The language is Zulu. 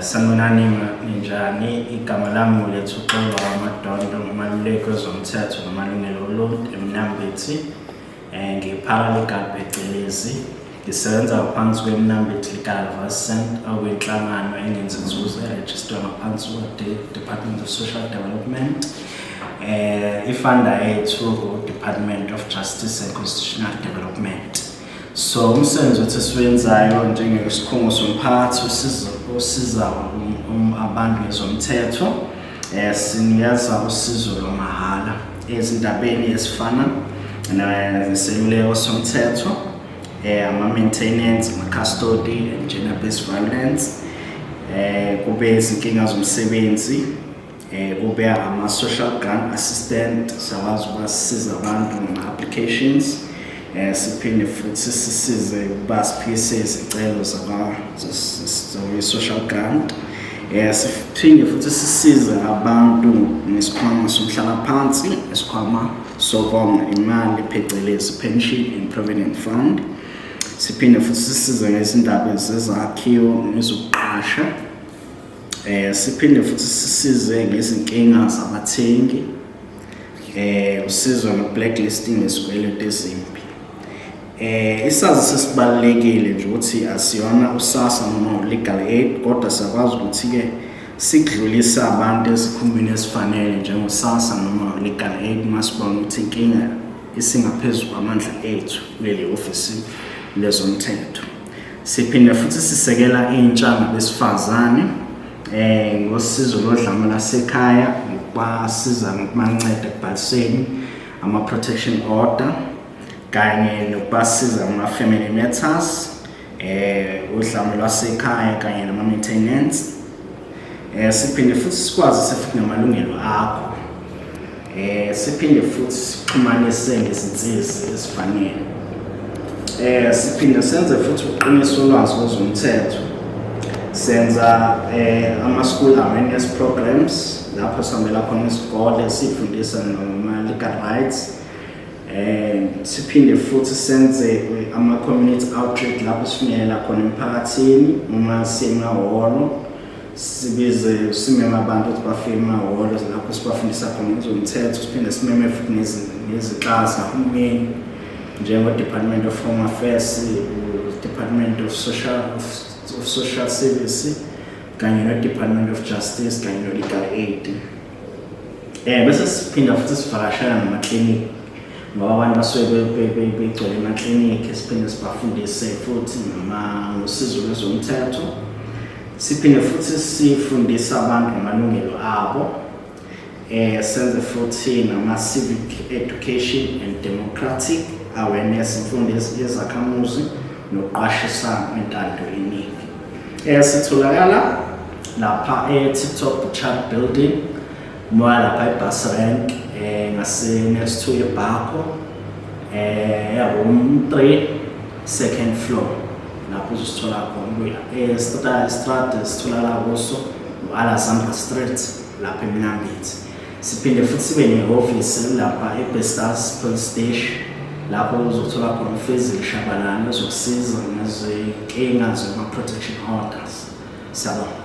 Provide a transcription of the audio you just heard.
Sanibonani, ninjani? Igama lami nguLethuxolo Madondo, ngumaluleki wezomthetho namalungelo oluntu eMnambithi. Ngiyi-paralegal phecelezi. Ngisebenza ngaphansi kweMnambithi Legal Advice Centre, okuyinhlangano engenzi nzuzo erejistwe ngaphansi kwe-Department of Social Development. I-funder yethu u-Department of Justice and Constitutional Development. So umsebenzi wethu esiwenzayo njengesikhungo somphakathi usiza abantu ngezomthetho, sinikeza usizo lwamahhala ezindabeni ezifana neseluleko somthetho, ama-maintenance, ama-custody and gender based violence, kube izinkinga zomsebenzi, kube ama-social grant assistant, siyakwazi ukuba sisize abantu ngama-applications, siphinde futhi sisize ukuba siphikise izicelo zakwi-social grant, siphinde futhi sisize abantu ngesikhwama somhlalaphansi, isikhwama sokonga imali phecelezi pension and provident fund. Siphinde futhi sisize ngezindaba zezakhiwo nezokuqasha, siphinde futhi sisize ngezinkinga zabathengi, usizo no-blacklisting nesikweletu ezimbi. Isazi sesibalulekile nje ukuthi asiyona uSASSA noma u-legal aid, kodwa siyakwazi ukuthi-ke sikudlulise abantu ezikhungweni ezifanele njengo-SASSA noma u-legal aid uma sibona ukuthi inkinga isingaphezu kwamandla ethu kuleli hhovisi lezomthetho. Siphinde futhi sisekela intsha nabesifazane ngosizo lodlame lasekhaya, ngokubasiza ngokubanceda ekubhaliseni ama-protection order kanye nokubasiza kuma-family matters, udlame lwasekhaya kanye nama-maintenance. Siphinde futhi sikwazi futhi namalungelo akho, siphinde futhi sixhumanise ngezinsizi ezifanele. Siphinde senze futhi uqinisa ulwazi kwezomthetho. Senza ama-school awareness programs lapho sihambela khona izikole sifundisa noma-legal rights. Siphinde futhi senze ama-community outreach lapho sifinyelela khona emphakathini uma sisemahholo, sibize, simeme abantu ukuthi bafike emahholo lapho sibafundisa khona ngezomthetho. Siphinde simeme futhi nezinhlaka zikahulumeni njengo-Department of Home Affairs, Department of Social Service kanye no-Department of Justice kanye no-Legal Aid. Bese siphinda futhi sivakashela namaklinikhi ngoba abantu basuke begcwele emaklinikhi, siphinde sibafundise futhi noma ngosizo lwezomthetho. Siphinde futhi sifundise abantu ngamalungelo abo, senze futhi nama-civic education and democratic awareness, imfundo yezakhamuzi nokuqwashisa ngentando yeningi. Sitholakala lapha e-Tip Top Butchery Building, moya lapha e-bus rank, ngase next to eBarco, room 3, second floor, lapho uzosithola khona. Kuya estrada sitholakala kuso u-Alexandra Street lapha eMnambithi. Siphinde futhi sibe nehhovisi lapha eBesters Police Station lapho uzothola khona uFezile Shabalala ozokusiza ngezinkinga zama-protection orders. Siyabonga.